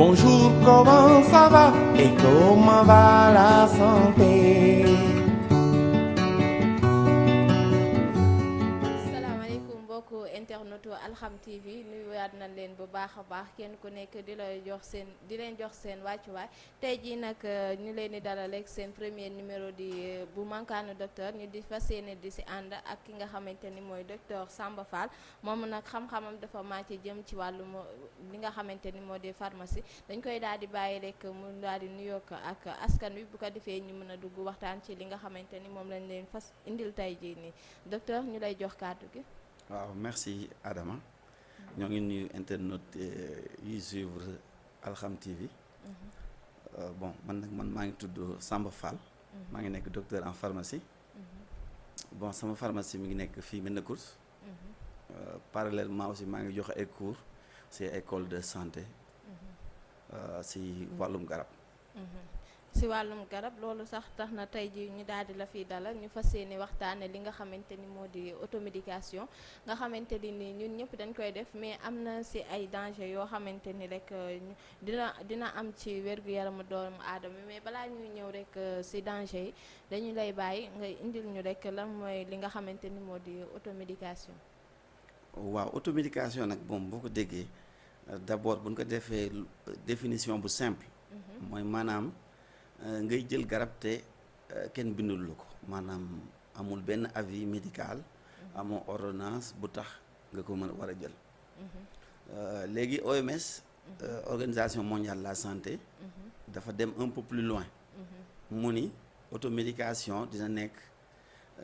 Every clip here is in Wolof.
Bonjour, comment ça va et comment va la santé? salaamaaleykum mbokku internetu Alxam TV nuyuwaat nañ leen bu baax a baax kenn ku nekk di leen jox seen wàccuwaay tey jii nag ñu leen di dalal ak seen premier numéro bu Mankaanu docteur ñu di fas yéene di si ànd ak ki nga xamante ni mooy docteur Samba Fall moom nag xam-xamam dafa màcc jëm ci wàllum li nga xamante ni moo di pharmacie dañ koy daal di bàyyi rek mu daal di nuyoo ak askan wi bu ko defee ñu mën a dugg waxtaan ci li nga xamante ni moom lañ leen fas indil tey jii nii docteur ñu lay jox kàddu gi. waaw merci Adama ñoo ngi nuyu internet yuy suivre Alxam TV. Bon man maa ngi tudd Samba Fall. maa ngi nekk docteur en pharmacie. Bon sama pharmacie mi ngi nekk fii Médina Gounass. Parallèlement aussi maa ngi joxe ay cours ci école de santé. ci wàllum garab. si wàllum garab loolu sax tax na tey ji ñu daal di la fiy dalal ñu fas yéene waxtaane li nga xamante ni moo di automédication nga xamante ni ñun ñëpp dañ koy def mais am na si ay danger yoo xamante ni rek dina am ci wér-gu-yaramu doomu aadama mais balaa ñuy ñëw rek si danger yi dañu lay bàyyi nga indil ñu rek lan mooy li nga xamante ni moo di automédication. waaw automédication nag moom boo ko déggee d'abord bu ñu ko defee définition bu simple. mooy maanaam. ngay jël garab te kenn bindul la ko maanaam amul benn avis médical amoo ordonnance bu tax nga ko mën a war a jël léegi OMS organisation mondiale de la santé dafa dem un peu plus loin mu ni automédication dina nekk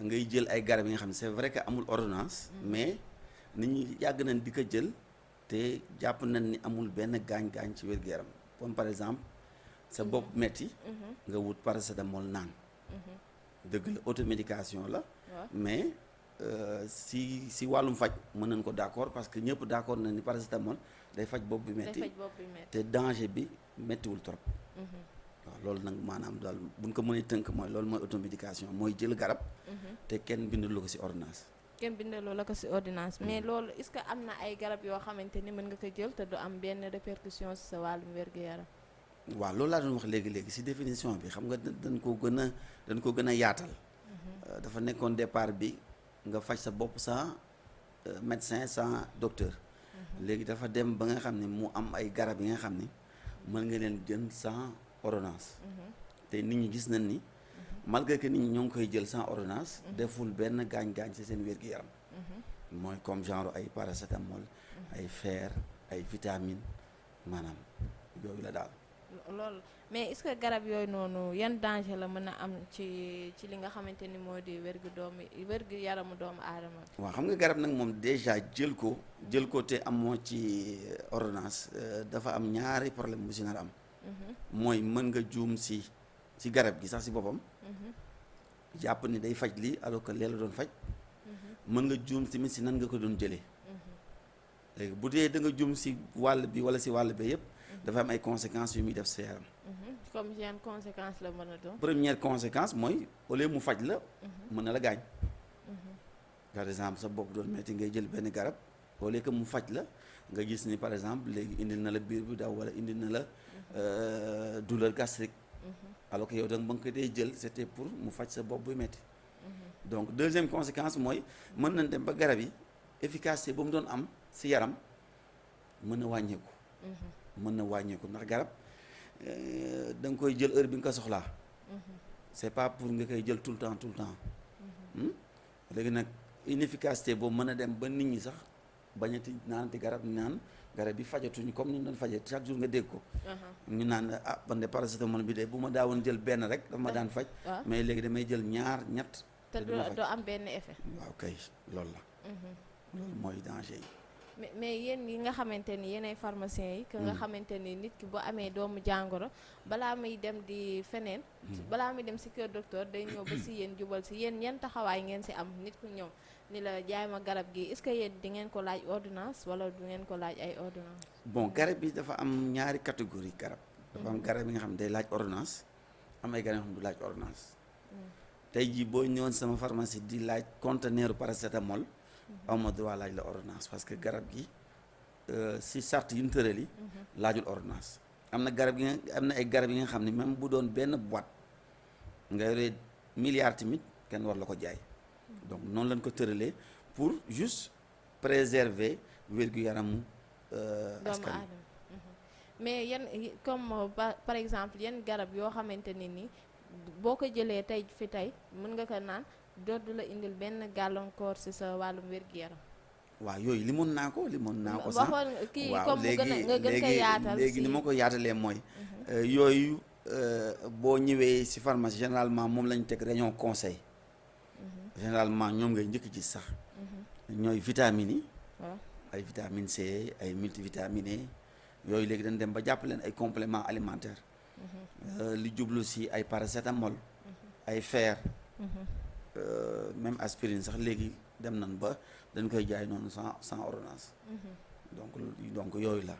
ngay jël ay garab yi nga xam ne c'est vrai que amul ordonnance mais nit ñi yàgg nañ di ko jël te jàpp nañ ni amul benn gaañ-gaañ ci wér-gu-yaram comme par exemple sa bopp metti nga wut paracétamol naan dëgg la automédication la mais si wàllum faj mën nañ ko d'accord parce que ñëpp d'accord na ni paracétamol day faj bopp bi metti te danger bi mettiwul trop waaw loolu nag maanaam daal buñ ko mënee tënk mooy loolu mooy automédication mooy jël garab te kenn bindalu ko ci ordonnance mais loolu est-ce que am na ay garab yoo xamante ni mën nga ko jël te du am benn répercussion ci sa wàllum wér-gu-yaram. waaw loolu laa doon wax léegi ci définition bi xam nga dañ ko gën a yaatal dafa nekkoon départ bi nga faj sa bopp sans médecin sans docteur léegi dafa dem ba nga xam ne mu am ay garab yi nga xam ni mën nga leen jël sans ordonnance te nit ñi gis nañ ni malgré que nit ñi ñoo ngi koy jël sans ordonnance deful benn gaañ-gaañ ci seen wér-gu-yaram mooy comme genre ay paracétamol ay fer ay vitamines maanaam yooyu la daal loolu mais est-ce que garab yooyu noonu yan danger la mën a am ci li nga xamante ni moo di wér-gu-yaramu doomu aadama. waaw xam nga garab nag moom déjà jël ko te amoo ci ordonnance dafa am ñaari problème bu si nar am mooy mën nga juum si garab gi sax si boppam jàpp ni day faj lii alors que lee la doon faj mën nga juum tamit si nan nga ko doon jëlee léegi bu dee da nga juum si wàll bi wala si wàll bi yëpp dafa am ay conséquences yu muy def sa yaram. comme yan conséquences la mën a doon. première conséquence mooy au lieu mu faj la. mën na la gaañ. par exemple sa bopp doon metti ngay jël benn garab au lieu que mu faj la nga gis ni par exemple léegi indil na la biir bu daw wala indil na la douleur gastrique. alors que yow da nga ko dee jël c'était pour mu faj sa bopp buy metti. donc deuxième conséquence mooy mën nañ dem ba garab yi efficacité ba mu doon am si yaram mën na wàññeeku. ndax garab da nga koy jël heure bi nga ko soxlaa c'est pas pour nga koy jël tout le temps léegi nag inefficacité boobu mën a dem ba nit ñi sax bañati naanati garab bi fajatuñu comme ni ñu doon fajee chaque jour nga dégg ko ñu naan ban de paracétamol bi de bu ma daawoon jël benn rek dafa ma daan faj mais léegi damay jël ñaar ñett te doo am benn effet waaw kay loolu la loolu mooy danger yi mais yéen yi nga xamante ni yéenay pharmaciens yi que nga xamante ni nit ki bu amee doomu jàngoro balaa muy dem di feneen balaa muy dem ci kër docteur day ñëw ba ci yéen jubal ci yéen yan taxawaay ngeen ci am nit ku ñëw ni la jaay ma garab gi est-ce que yéen di ngeen ko laaj ordonnance wala du ngeen ko laaj ay ordonnance bon garab yi dafa am ñaari catégorie garab dafa am garab yi nga xam ne day laaj ordonnance am ay garab yoo xam ne du laaj ordonnance tey jii boo ñëwoon sama pharmacie di laaj conteneur paracétamol awma droit laaj la ordonnance parce que garab gi si charte yi ñu tëral yi laajul ordonnance am na garab yi nga am na ay garab yi nga xam ne même bu doon benn boîte nga yore milliard tamit kenn war la ko jaay donc noonu lañ ko tëralee pour juste préserver wér-gu-yaramu doomu askan aadama. mais yan comme par exemple yan garab yoo xamante ne ni boo ko jëlee tey fi tey mën nga ko naan dootu la indil benn gàllankoor ci sa wàllum wér-gu-yaram. waaw yooyu limoon naa ko sax waxoon kii comme mu gën a nga gën ko yaatal léegi ni ma ko yaatalee mooy yooyu boo ñëwee ci pharmacie généralement moom lañu teg rayon conseil généralement ñoom ngay njëkk ci sax ñooy vitamines yi ay vitamine C ay multivitamines yooyu léegi dañ dem ba jàpp leen ay compléments alimentaires li jublu ci ay paracétamol ay fer même aspirine sax léegi dem nañ ba dañ koy jaay noonu sans ordonnance donc yooyu la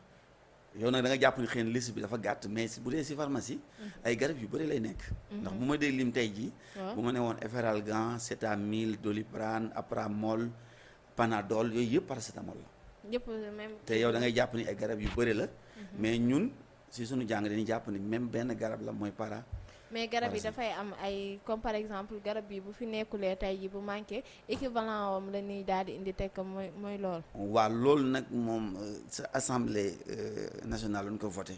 yow nag da nga jàpp ni xëy na liste bi dafa gàtt mais bu dee ci pharmacie ay garab yu bëri lay nekk ndax bu ma dee lim tey jii bu ma ne woon Efferalgan Cétamil Doliprane Apramol Panadol yooyu yëpp paracétamol la yëpp même te yow da ngay jàpp ni ay garab yu bëri la mais ñun ci suñu jàng dañuy jàpp ni même benn garab la mooy mais garab yi dafay am ay comme par exemple garab bi bu fi nekkulee tey ji bu manqué équivalent wam la ñuy daal di indi teg ko mooy loolu. waaw loolu nag moom sa assemblée nationale lañ ko voté.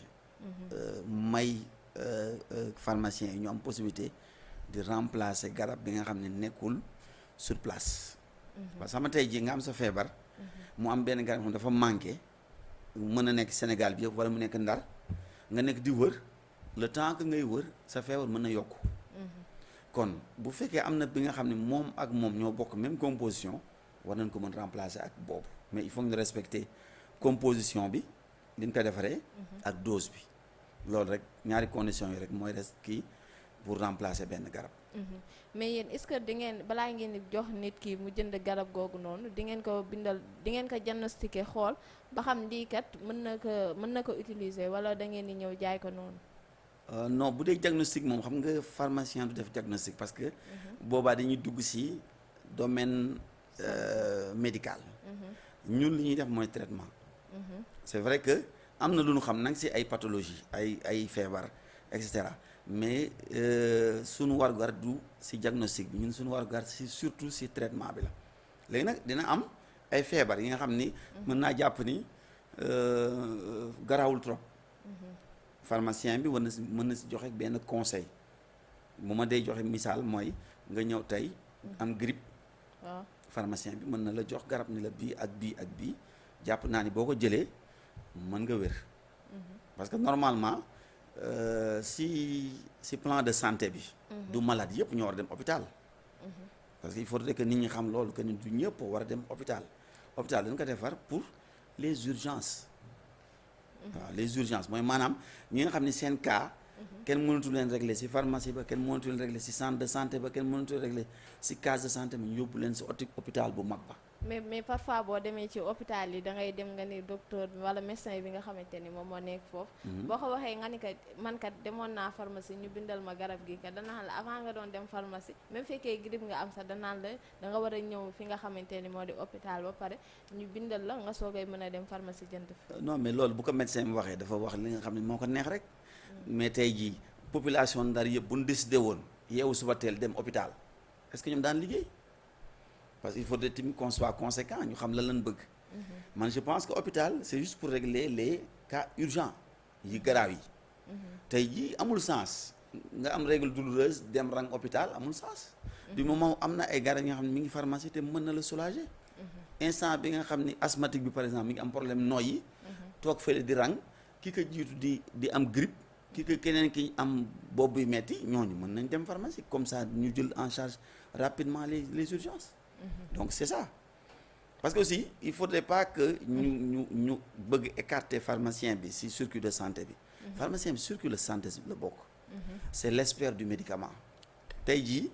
may pharmaciens yi ñu am possibilité di remplacer garab bi nga xam ne nekkul sur place. parce que xam nga tey jii nga am sa feebar. mu am benn garab moom dafa manqué mën a nekk Sénégal bi yëpp wala mu nekk Ndar nga nekk di wër. le temps que ngay wër sa feebar mën na yokku kon bu fekkee am na bi nga xam ne moom ak moom ñoo bokk même composition war nañ ko mën remplacer ak boobu mais il faut ñu respecter composition bi li ñu ko defaree ak dose bi loolu rek ñaari conditions yi rek mooy res kii pour remplacer benn garab mais yéen est-ce que di ngeen balaa ngeen di jox nit ki mu jënd garab googu noonu di ngeen ko bindal di ngeen ko diagnostiquer xool ba xam lii kat mën na ko utiliser wala da ngeen di ñëw jaay ko noonu. non bu dee diagnostic moom xam nga pharmacien du def diagnostic parce que boobaa dañuy dugg ci domaine médical ñun li ñuy def mooy traitement c'est vrai que am na lu ñu xam nag ci ay pathologie ay feebar et cetera mais suñu warugar du ci diagnostic bi ñun suñu warugar ci surtout ci traitement bi la léegi nag dina am ay feebar yi nga xam ni mën naa jàpp ni garawul trop pharmacien bi mën na si joxe benn conseil bu ma dee joxe misaal mooy nga ñëw tey am grippe pharmacien bi mën na la jox garab ni la bii ak bii ak bii jàpp naa ni boo ko jëlee mën nga wér parce que normalement si plan de santé bi du malade yëpp ñoo war a dem hôpital parce que il faudrait que nit ñi xam loolu que ni du ñëpp war a dem hôpital dañ ko defar pour les urgences waaw les urgences mooy maanaam ñi nga xam ne seen cas kenn mënatu leen régler ci pharmacie ba kenn mënatu leen régler ci centre de santé ba kenn mënatu leen régler ci case de santé bi ñu yóbbu leen ci hôpital bu mag ba mais parfois boo demee ci hôpital yi da ngay dem nga ni docteur bi wala médecin bi nga xamante ni moom moo nekk foofu boo ko waxee nga ni kat man kat demoon naa pharmacie ñu bindal ma garab gi kat danaan la avant nga doon dem pharmacie même fekkee grippe nga am sax danaan la da nga war a ñëw fi nga xamante ni moo di hôpital ba pare ñu bindal la nga soogay mën a dem pharmacie jënd fi non mais loolu bu ko médecin bi waxee dafa wax li nga xam ne moo ko neex rek mais tey jii population Ndar yëpp bu ñu décidé woon yeewu suba teel dem hôpital est-ce que ñoom daan liggéey parce que il faudrait tamit qu'on soit conséquent ñu xam la lan bëgg man je pense que hôpital c'est juste pour régler les cas urgents yi garaaw yi tey jii amul sens nga am règle douloureuse dem rang hôpital amul sens du moment am na ay garab yi nga xam ne mi ngi pharmacie te mën na la soulager instant bi nga xam ni asthmatique bi par exemple mi ngi am problème noyyi toog fële di rang ki ko jiitu di am grippe ki ko keneen ki am bopp buy metti ñooñu mën nañ dem pharmacie comme ça ñu jël en charge rapidement les urgences donc c'est ça parce que aussi il faudrait pas que ñu bëgg écarter pharmacien bi ci circuit de santé bi pharmacien bi circuit de santé bi la bokk c'est l'expert du médicament tey jii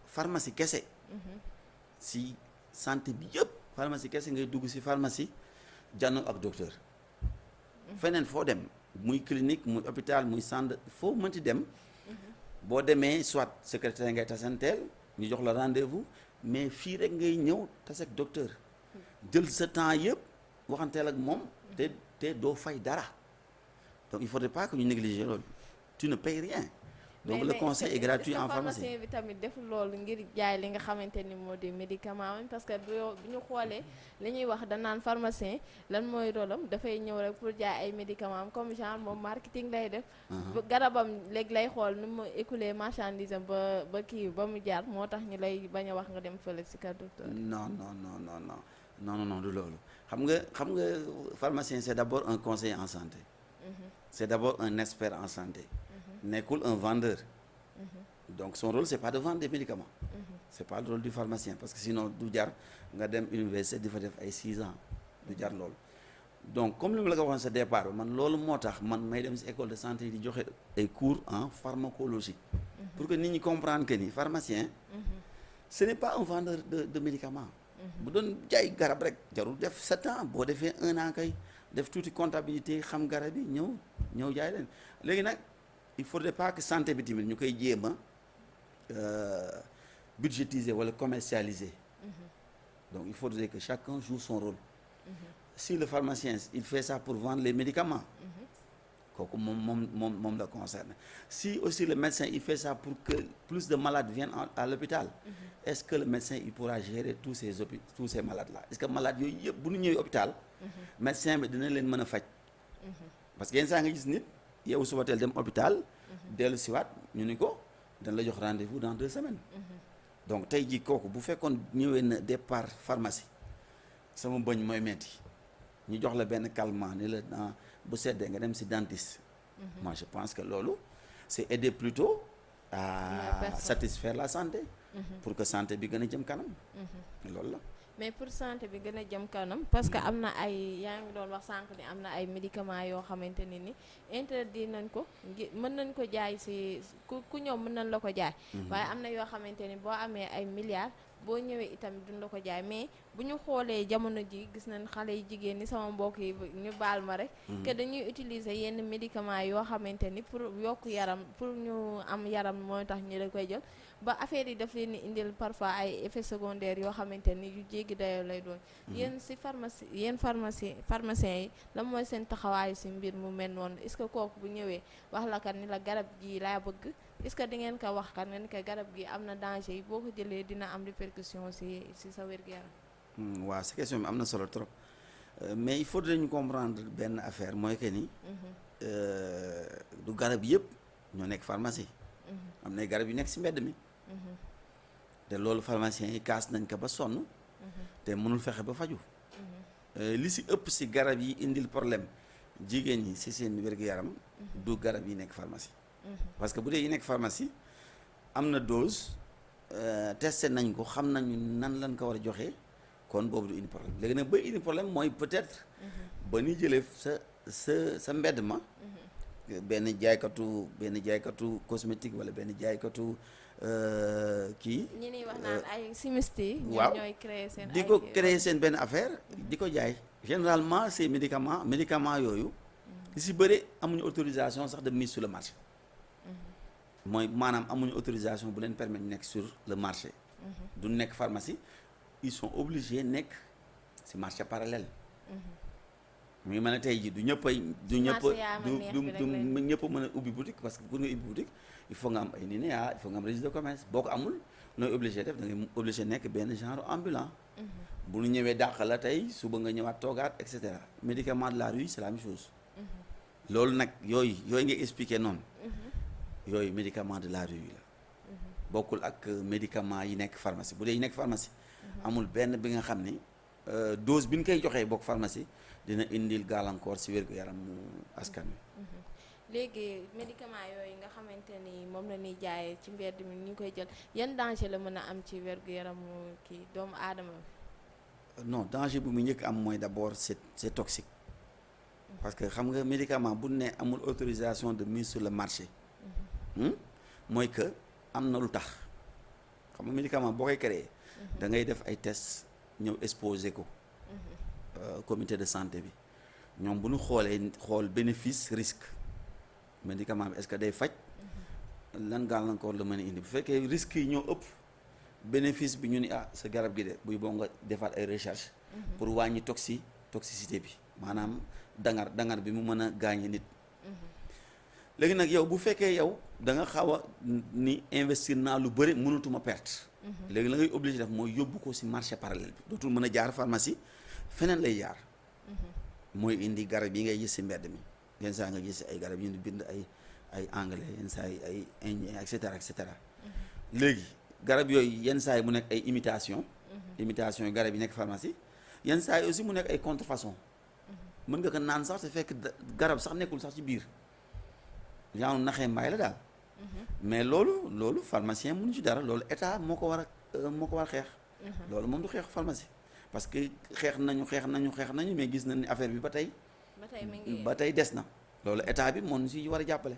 pharmacie kese ci santé bi yëpp pharmacie kese ngay dugg ci pharmacie jànno ak docteur feneen foo dem muy clinique muy hôpital muy centre foo mënti dem boo demee soit secrétaire ngay tasanteel ñu jox la rendez-vous mais fii rek ngay ñëw tas ak docteur jël sa temps yëpp waxanteel ak moom te doo fay dara donc il faudrait pas que ñu négliger loolu tu ne payes rien donc le conseil est gratuit en pharmacie. pharmacien bi tamit def loolu ngir jaay li nga xamante ni moo di médicament parce que bu ñu xoolee li ñuy wax danaan pharmacien lan mooy rôle am dafay ñëw rek pour jaay ay médicament comme genre moom marketing lay def. garabam léegi lay xool nu mu écouler marchandise am ba kii ba mu jaar moo tax ñu lay bañ a wax nga dem fële si kër docteur. non du loolu xam nga pharmacien c'est d'abord un conseiller en santé. C'est d'abord un expert en santé. Nekkul un vendeur. Donc son rôle c'est pas de vendre des médicaments. C'est pas le rôle du pharmacien parce que sinon du jar nga dem université di fa def ay 6 ans du jar loolu. Donc comme li ma la ko waxoon sa départ man loolu moo tax man may dem ci école de santé di joxe ay cours en pharmacologie. Pour que nit ñi comprendre que ni pharmacien. Ce n'est pas un vendeur de médicaments. bu doon jaay garab rek jarul def 7 ans boo defee 1 an kay def tuuti comptabilité xam garab yi ñëw jaay leen léegi nag il faudrait pas que santé bi tamit ñu koy jéem a budgétiser wala commercialiser. Donc il faudrait que chacun joue son rôle. Si le pharmacien il fait ça pour vendre les médicaments. kooku moom la concerne. Si aussi le médecin il fait ça pour que plus de malades viennent à l'hôpital. Est-ce que le médecin il pourra gérer tous ces malades là est-ce que malades yooyu yëpp bu ñu ñëwee hôpital. médecin bi dina leen mën a faj. parce que yenn saa nga gis nit yow suba teel dem hôpital. dellu siwaat ñu ni ko dañ la jox rendez-vous dans 2 semaines. donc tey jii kooku bu fekkoon ñëwee na départ pharmacie sama bëñ mooy metti ñu jox la benn calmant ni la bu seddee nga dem ci dentiste. Moi je pense que loolu c'est aider plutôt à satisfaire la santé. Pour que santé bi gën a jëm kanam. loolu la. mais pour santé bi gën a jëm kanam parce que am na ay yaa ngi doon wax sànq ni am na ay médicaments yoo xamante ni interdit nañ ko mën nañ ko jaay ci ku ñëw mën nañ la ko jaay. waaye am na yoo xamante ni boo amee ay milliards boo ñëwee itam duñ la ko jaay mais bu ñu xoolee jamono ji gis nañ xale yi jigéen ni sama mbokk yi ñu baal ma rek. que dañuy utiliser yenn médicaments yoo xamante ni pour yokk yaram pour ñu am yaram mooy tax ñu la koy jël. ba affaire yi daf leen di indil parfois ay effets secondaires yoo xamante ni yu jéggi dayoo lay doon. yéen ci pharmaciens yi lan mooy seen taxawaayu ci mbir mu mel noonu est-ce que kooku bu ñëwee wax la kat ni la garab gi laa bëgg est-ce que di ngeen ko wax kat nga ni ko garab gi am na danger yi boo ko jëlee dina am répercussion ci sa wér-gu-yaram. waaw sa question bi am na solo trop mais il faudrait ñu comprendre benn affaire mooy que ni. du garab yëpp ñoo nekk pharmacie. am na garab yu nekk ci mbedd mi. te loolu pharmaciens yi kaas nañ ko ba sonn. te mënul fexe ba faju li ci ëpp ci garab yi indil problème jigéen ñi ci seen wér-gu-yaram. du garab yi nekk pharmacie. parce que bu dee yi nekk pharmacie am na dose testé nañ ko xam nañu nan lañ ko war a joxe kon boobu du indi problème léegi nag ba indi problème mooy peut-être. ba ni jëlee sa mbedd ma. benn jaaykatu cosmétique wala benn jaaykatu kii. ñi ñuy wax naan ay chimiste yi. waaw ñooy créer seen di ko créer seen benn affaire di ko jaay. généralement ces médicaments yooyu. li ci bëri amuñu autorisation sax de mise sur le marché. mooy maanaam amuñu autorisation bu leen permettre ñu nekk sur le marché. du nekk pharmacie ils sont obligés nekk ci marché parallèle. mu ngi mën a tey jii du ñëpp mën a ubbi boutique parce que pour nga ubbi boutique il faut nga am ay NINEA il faut nga am registre de commerce boo ko amul nooy obligé def da ngay obligé nekk benn genre ambulant. bu ñu ñëwee dàq la tey suba nga ñëwaat toogaat et cetera médicament de la rue c'est la même chose. loolu nag yooyu nga expliqué noonu. yooyu médicament de la rue la. bokkul ak médicament yi nekk pharmacie bu dee yi nekk pharmacie. amul benn bi nga xam ni dose bi ñu koy joxee bokk pharmacie. dina indil gàllankoor ci wér-gu-yaramu askan wi. léegi médicament yooyu nga xamante ni moom la ñuy jaayee ci mbedd mi ñu koy jël yan danger la mën a am ci wér-gu-yaramu kii doomu aadama bi. non danger bu mu njëkk am mooy d'abord c'est toxique. parce que xam nga médicament bu ne amul autorisation de mise sur le marché. mooy que am na lu tax xam nga médicament boo koy créer. da ngay def ay tests ñëw exposer ko. comité de santé bi ñoom bu ñu xool bénéfice risque médicament bi est-ce que day faj lan gàllankoor la mën a indi bu fekkee risques yi ñoo ëpp bénéfice bi ñu ni sa garab gi de buy boo nga defaat ay recherche pour wàññi toxicité bi maanaam dangar bi mu mën a gaañe nit léegi nag yow bu fekkee yow da nga xaw a ni investir naa lu bëri mënatuma perte. léegi la ngay obligé def mooy yóbbu ko ci marché parallèle bi dootul mën a jaar pharmacie feneen lay jaar. mooy indi garab yi ngay gis ci mbedd mi yenn saa nga gis ay garab yu ñu bind ay anglais yenn saa yi ay indien et cetera et cetera. léegi garab yooyu yenn saa yi mu nekk ay imitation yi garab yi nekk pharmacie yenn saa yi aussi mu nekk ay contrefaçon mën nga ko naan sax te fekk garab sax nekkul sax ci biir genre naxee mbaay la daal. mais loolu pharmacien mënu ci dara loolu état moo ko war a xeex. loolu moom du xeexu pharmacie parce que xeex nañu mais gis nañ ni affaire bi ba tey des na loolu état bi moo ñu ci war a jàppale.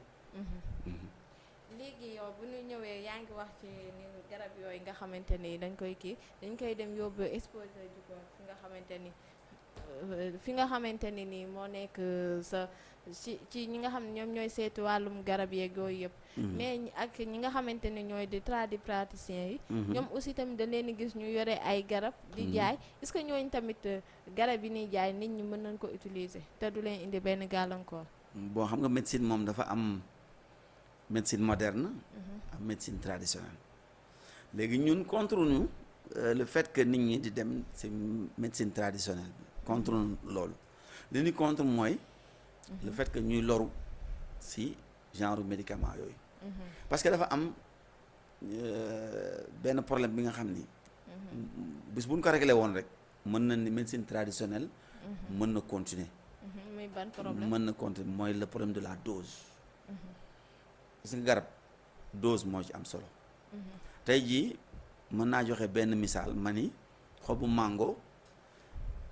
léegi yow bu ñu ñëwee yaa ngi wax ci ni garab yooyu nga xamante ni dañ koy dem yóbbu exposé ji ko fi nga xamante ni nii moo nekk sa ci ñi nga xam ne ñoom ñooy seetu wàllum garab yeeg yooyu yëpp. mais ak ñi nga xamante ni ñooy di tradipraticiens yi. ñoom aussi tamit dañ leen di gis ñu yore ay garab. di jaay est-ce que ñooñu tamit garab yi ñuy jaay nit ñi mën nañ ko utiliser te du leen indi benn gàllankoor. bon xam nga médecine moom dafa am médecine moderne. am médecine traditionnelle. léegi ñun contre ñu le fait que nit ñi di dem ci médecine traditionnelle bi contre loolu li ñu contre mooy. le fait que ñuy loru ci genre médicament yooyu. parce que dafa am benn problème bi nga xam ni. bis bu ñu ko réglé woon rek mën na ni médecine traditionnelle. mën na continuer. muy ban problème mën na continuer mooy le problème de la dose. parce que garab dose moo ci am solo. tey jii mën naa joxe benn misaal ma ni xobu mango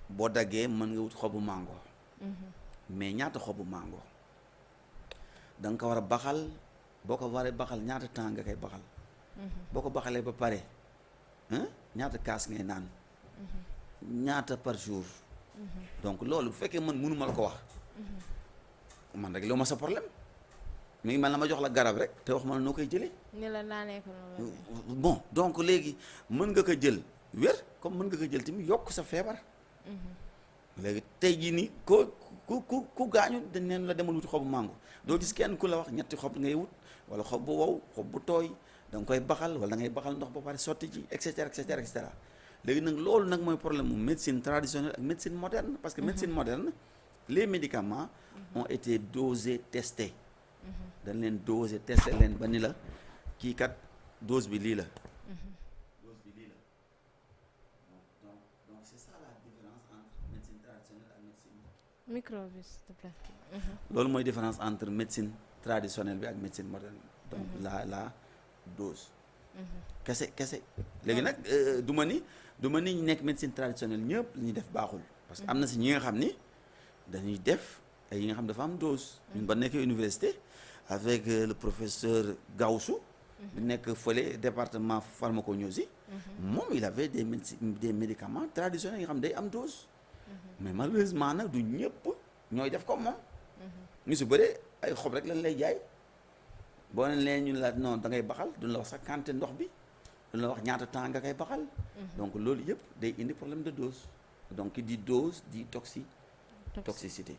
boo daggee mën nga wut xobu mango. mais ñaata xobu mango da nga ko war a baxal boo ko waree baxal ñaata temps nga koy baxal. boo ko baxalee ba pare ñaata kaas ngay naan. ñaata par jour. donc loolu bu fekkee man mënuma la ko wax. man rek loo ma sa problème mi ngi mel na ma jox la garab rek te wax ma noo koy jëlee. ni la naanee ko noonu. bon donc léegi mën nga ko jël wér comme mën nga ko jël tamit yokk sa feebar. léegi tey jii nii ku gaañu dañ neen la demal wuti xobu mango doo gis kenn ku la wax ñetti xob ngay wut wala xob bu wow xob bu tooy da nga koy baxal wala da ngay baxal ndox ba pare sotti ci et cetera et cetera et cetera léegi nag loolu nag mooy problème mu médecine traditionnelle ak médecine moderne parce que médecine moderne les médicaments ont été dosés testés dañ leen dosé testé leen ba ni la kii kat dose bi lii la. micro bi s'il te plaît. loolu mooy différence entre médecine traditionnelle bi ak médecine moderne donc la dose. kese léegi nag du ma ni ñu nekk médecine traditionnelle ñëpp li ñuy def baaxul. parce que am na si ñi nga xam ni dañuy def ay yi nga xam dafa am dose. ñun ba nekkee université avec le professeur Gaussou. bi nekk fële département pharmacognosie. moom il avait des médicaments traditionnels yi nga xam day am dose. mais malheureusement nag du ñëpp ñooy def comme moom. ñu si bëre ay xob rek lañ lay jaay boo leen ñu la non da ngay baxal duñ la wax sax quantité ndox bi duñ la wax ñaata temps nga koy baxal. donc loolu yëpp day indi problème de dose donc di dose di toxicité.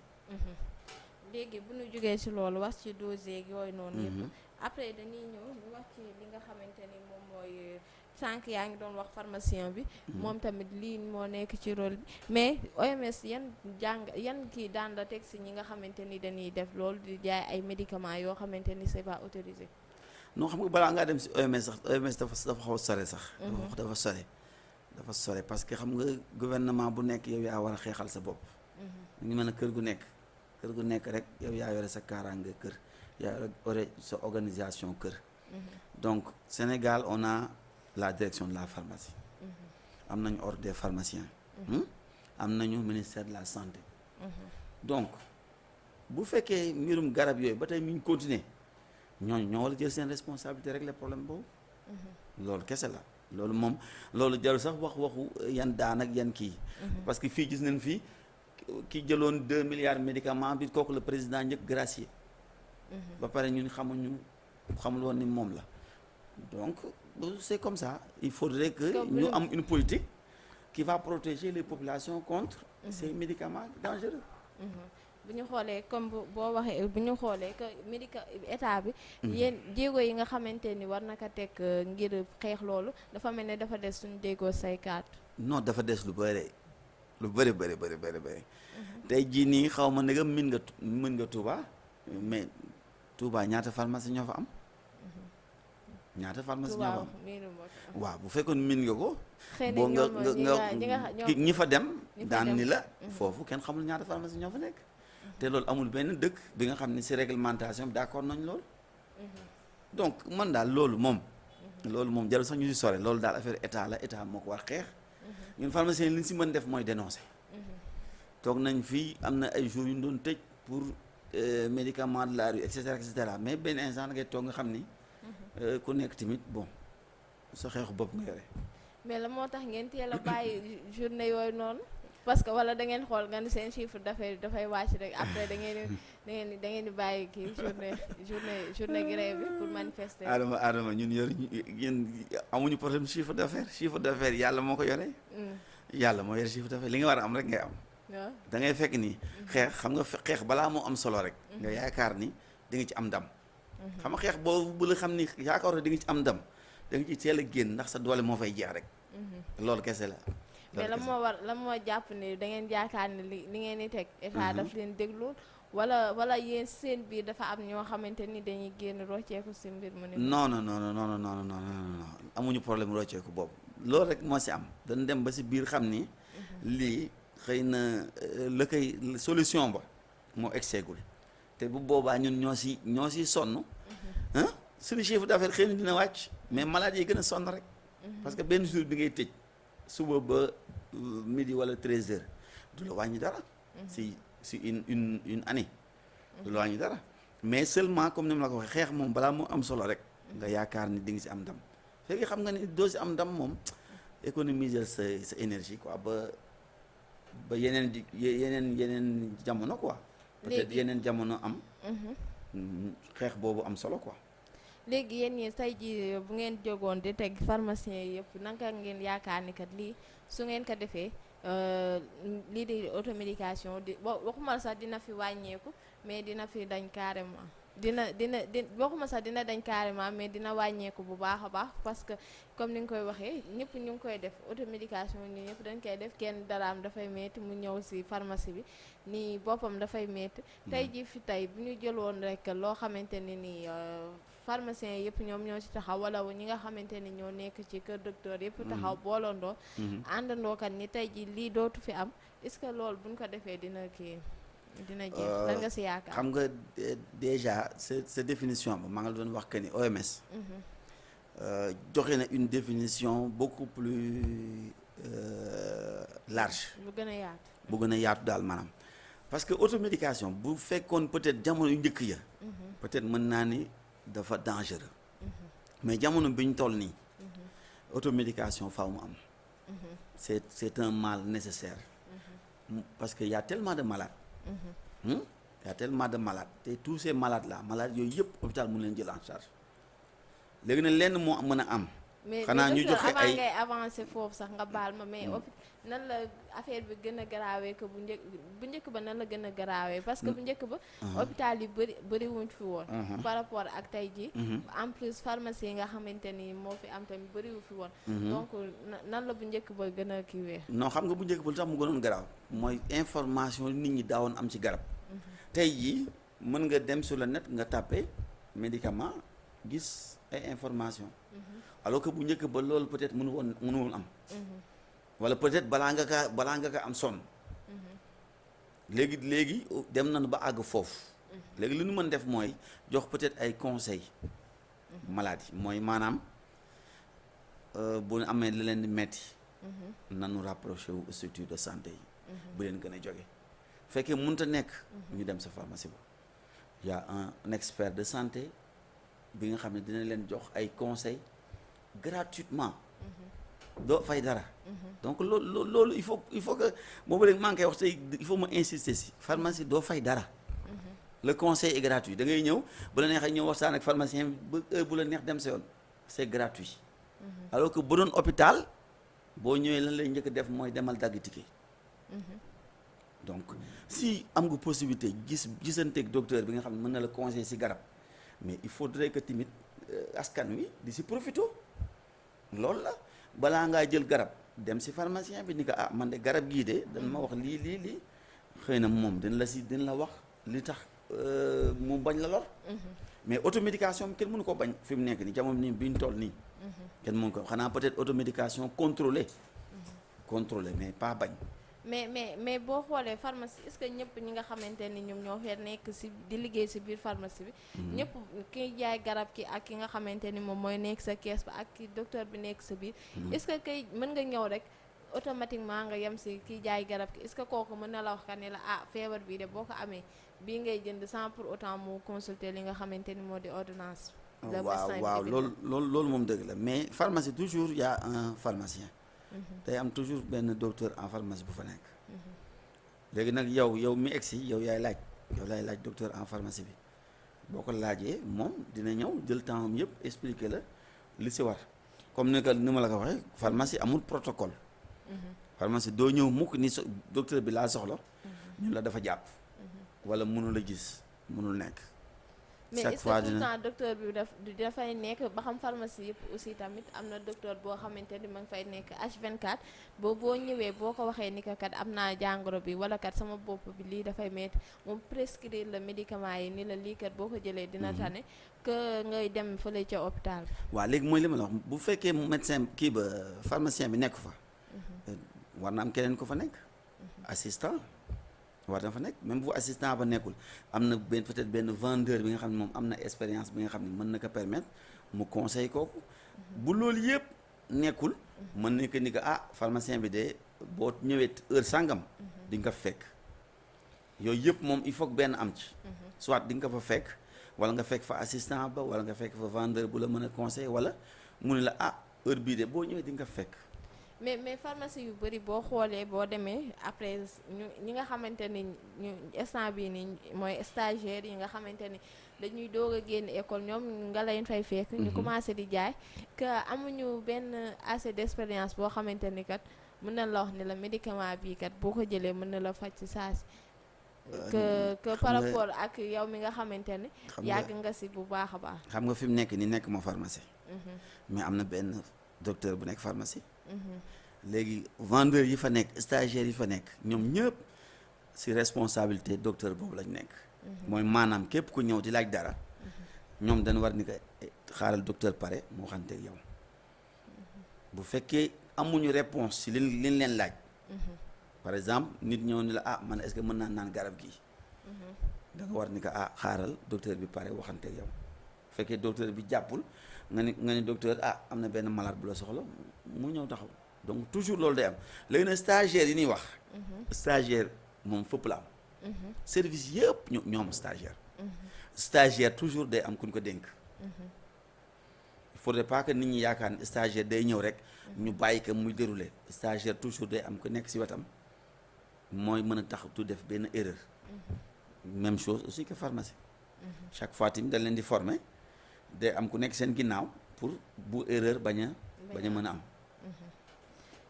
léegi bu ñu jógee ci loolu wax ci dose yeeg yooyu noonu yëpp après dañuy ñëw ñu wax ci li nga xamante ni moom mooy sànq yaa ngi doon wax pharmacien bi moom tamit lii moo nekk ci rôle bi mais OMS yan kii daan la teg ci ñi nga xamante ni dañuy def loolu di jaay ay médicaments yoo xamante ni c'est pas autorisé. non xam nga balaa ngaa dem ci OMS sax OMS dafa xaw a sore sax. dafa sore parce que xam nga gouvernement bu nekk yow yaa war a xeexal sa bopp. ñu mën a kër gu nekk rek yow yaa yore sa kaaraange kër yaa yore sa organisation kër. donc Sénégal on a la direction de la pharmacie. am nañu ordre des pharmaciens. am nañu ministère de la santé. donc bu fekkee mbirum garab yooyu ba tey mi ngi continuer ñooñu ñoo war a jël seen responsabilité régler problème boobu. loolu kese la loolu moom loolu jarul sax waxu yan daan ak yan kii. parce que fii gis nañ fii ki jëloon 2 milliards médicaments bi kooku le président njëkk gracier. ba pare ñun xamul woon ni moom la donc c'est comme ça il faudrait que ñu am une politique qui va protéger les populations contre ces médicaments dangereux. bu ñu xoolee comme boo waxee bu ñu xoolee que état bi yéen jéego yi nga xamante ni war na ko teg ngir xeex loolu dafa mel ne dafa des suñu déggoo saykaat. non dafa des lu bëri tey jii nii xaw ma ndegam mën nga Touba mais Touba ñaata pharmacie ñoo fa am ñaata pharmacie ñoo fa am waaw bu fekkoon mën nga ko boo nga ñi fa dem daan ni la foofu kenn xamul ñaata pharmacie ñoo fa nekk te loolu amul benn dëkk bi nga xam ne ci réglementation bi d'accord nañ loolu donc man daal loolu moom jarul sax ñu ci sore loolu daal affaire état la état moo ko war xeex ñun pharmacien li ñu ci mën def mooy dénoncer toog nañ fii am na ay jours yu ñu doon tëj pour médicament de la rue et cetera mais benn instant ngay toog nga xam ni ku nekk tamit bon sa xeexu bopp nga yore. mais la moo tax ngeen teel a bàyyi journée yooyu noonu parce que wala da ngeen xool nga ni seen chiffre d'affaires dafay wàcc rek après da ngeen di bàyyi kii journée grève bi pour manifester. Adama ñun yéen amuñu problème chiffre d'affaires yàlla moo ko yore. yàlla moo yore chiffre d'affaires li nga war a am rek ngay am. waaw da ngay fekk ni xeex xam nga xeex balaa moo am solo rek. nga yaakaar ni di nga ci am ndam. xam nga xeex boobu bu la xam ni yaakaar na di nga ci am ndam da nga ci teel a génn ndax sa doole moo fay jeex rek. loolu kese la. mais la moo jàpp ni da ngeen yaakaar ne li ngeen di teg état daf leen déglu wala yéen seen biir dafa am ñoo xamante ni dañuy génn rocceeku si mbir mu ne. non amuñu problème rocceeku boobu loolu rek moo si am dañ dem ba si biir xam ni lii xëy na la koy solution ba moo egseegul te bu boobaa ñun ñoo si sonn suñu chiffre d'affaires xëy na dina wàcc mais malade yi gën a sonn rek parce que benn jour bi ngay tëj suba ba midi wala 13h du la wàññi dara si une année du la wàññi dara mais seulement comme ni ma la ko waxee xeex moom balaa moo am solo rek nga yaakaar ni di nga si am ndam fekk xam nga ni doo si am ndam moom économiser sa énergie quoi ba yeneen jamono quoi peut-être yeneen jamono am xeex boobu am solo quoi. léegi yéen ñi tey ji bu ngeen jógoon di teg pharmacien yi yëpp naka ngeen yaakaar ni kat lii su ngeen ko defee lii di automédication waxuma sax dina fi wàññeeku mais dina fi dañ carrément waxuma sax dina dañ carrément mais dina wàññeeku bu baax a baax parce que comme ni nga koy waxee ñëpp ñu ngi koy def automédication ñi ñëpp dañ koy def kenn daraam dafay metti mu ñëw ci pharmacie bi nii boppam dafay metti tey ji fi tey bu ñu jëloon rek loo xamante ne ni pharmacien yëpp ñoom ñoo ci taxaw wala ñi nga xamante ni ñoo nekk ci kër docteur yëpp taxaw boolandoo àndandoo kat ni tey ji lii dootu fi am est-ce que loolu buñ ko defee dina jeex lan nga ci yaakaar. xam nga déjà sa définition ba maa ngi doon wax que ni OMS joxe na une définition beaucoup plus large bu gën a yaatu daal maanaam parce que automédication bu fekkoon peut-être jamono yu njëkk ya peut-être mën naa ni dafa dangereux mais jamono bi ñu toll nii automédication faaw mu am c'est un mal nécessaire parce que y a tellement de malades te tous ces malades là yooyu yëpp hôpital mu leen jël en charge léegi nag lenn moo mën a am xanaa ñu joxe ay ngay avancer foofu sax nga baal ma mais nan la affaire bi gën a garaawee que bu njëkk ba nan la gën a garaawee parce que bu njëkk ba hôpital yi bëri wuñ fi woon par rapport ak tey ji en plus pharmacie yi nga xamante ni moo fi am tamit bëriwu fi woon donc nan la bu njëkk ba gën a kiiwee non xam nga bu njëkk ba lu tax mu gënoon garaaw mooy information nit ñi daawoon am ci garab tey jii mën nga dem sur le net nga tàppe médicament gis ay information alors que bu njëkk ba loolu peut-être mënuwoon am wala peut-être balaa nga ka am sonn léegi dem nañu ba àgg foofu léegi li ñu mën def mooy jox peut-être ay conseils maladies mooy maanaam bu ñu amee li leen di metti nanu rapproché wu structure de santé yi bu leen gën a jóge fekkee mënut a nekk ñu dem sa pharmacie ba y a un expert de santé bi nga xam ne dina leen jox ay conseils gratuitement doo fay dara donc loolu il faut que boobu rek maa ngi koy wax tey il faut ma insister si pharmacie doo fay dara le conseil est gratuit da ngay ñëw bu la neexee ñëw waxtaan ak pharmacien ba heure bu la neex dem sa yoon c'est gratuit alors que bu doon hôpital boo ñëwee lan lay njëkk def mooy demal dagg ticket donc si am nga possibilité gisanteeg docteur bi nga xam ne mën na la conseiller ci garab mais il faudrait que tamit askan wi di ci profité loolu la balaa ngaa jël garab dem ci pharmacien bi ni ko ah man de garab gii de dañ ma wax lii xëy na moom dina la wax li tax mu bañ la lor. mais automédication kenn mënu ko bañ fi mu nekk nii jamono nii bi ñu toll nii. kenn mënu ko xanaa peut-être automédication contrôlée. contrôlée mais pas bañ. mais boo xoolee pharmacie est-ce que ñëpp ñi nga xamante ni ñoom ñoo fee nekk ci di liggéey ci biir pharmacie bi. ñëpp kiy jaay garab ki ak ki nga xamante ni moom mooy nekk sa kees ba ak ki docteur bi nekk sa biir. est-ce que kay mën nga ñëw rek automatiquement nga yem ci kiy jaay garab ki est-ce que kooku mën na la wax ka ne la ah feebar bii de boo ko amee bii ngay jënd sans pour autant mu consulter li nga xamante ni moo di ordonnance. waaw loolu moom dëgg la mais pharmacie toujours y a un pharmacien. day am toujours benn docteur en pharmacie bu fa nekk. léegi nag yow mi egsi yow yaay laaj docteur en pharmacie bi boo ko laajee moom dina ñëw jël temps am yëpp expliquer la li ci war comme ni ma la ko waxee pharmacie amul protocole. pharmacie doo ñëw mukk ni docteur bi laa soxla. ñun la dafa jàpp. wala mënul a gis mënul nekk. mais est-ce que tout le temps docteur bi dafay nekk ba xam pharmacie yëpp aussi tamit am na docteur boo xamante ni ma ngi fay nekk H24 boo ñëwee boo ko waxee ni kat am naa jàngoro bi wala kat sama bopp bi lii dafay metti moom prescrire la médicament yi ni la lii kat boo ko jëlee dina tane que ngay dem fële ca hôpital bi. waaw léegi mooy li ma la wax bu fekkee médecin kii ba pharmacien bi nekk fa. war na am keneen ko fa nekk. assistant. war na fa nekk même bu assistant ba nekkul am na peut-être benn vendeur bi nga xam ne moom am na expérience bi nga xam ne mën na ko permettre mu conseil kooku bu loolu yëpp nekkul mën na ko ni ko ah pharmacien bi de boo ñëwee heure sàngam di nga ko fekk yooyu yëpp moom il faut que benn am ci soit di nga ko fa fekk wala nga fekk fa assistant ba wala nga fekk fa vendeur bu la mën a conseil wala mu ne la ah heure bii de boo ñëwee di nga ko fekk. mais pharmacie yu bëri boo xoolee boo demee après ñi nga xamante ni ñu instant bii ni mooy stagiaire yi nga xamante ni dañuy doog a génn école ñoom nga leen fay fekk. ñu commencé di jaay que amuñu benn assez d'expérience boo xamante ni kat mën na la wax ni la médicament bii kat boo ko jëlee mën na la faj ci saa si. que par rapport ak yow mi nga xamante ni. yàgg nga si bu baax a baax. xam nga fi mu nekk ni nekk ma pharmacie. mais am na benn docteur bu nekk pharmacie. léegi vendeur yi fa nekk stagiaire yi fa nekk ñoom ñëpp ci responsabilité docteur boobu lañ nekk. mooy maanaam képp ku ñëw di laaj dara. ñoom dañ war ni ko xaaral docteur pare mu waxanteeg yow. bu fekkee amuñu réponse ci liñ leen laaj. par exemple nit ñëw ni la ah man est-ce que mën naa naan garab gi. da nga war ni ko ah xaaral docteur bi pare waxanteeg yow bu fekkee docteur bi jàppul. nga ni docteur ah am na benn malade bu la soxla mu ñëw taxaw donc toujours loolu day am léegi nag stagiaire yi ñuy wax. stagiaire moom fëpp la am. service yëpp ñoom stagiaire. stagiaire toujours day am kuñ ko dénk. il faudrait pas que nit ñi yaakaar ne stagiaire day ñëw rek. ñu bàyyi ko muy dérouler stagiaire toujours day am ku nekk ci wetam mooy mën a tax tu def benn erreur. même chose aussi que pharmacie. chaque fois tamit dañ leen di former. day am ku nekk seen ginnaaw pour bu erreur bañ a mën a am.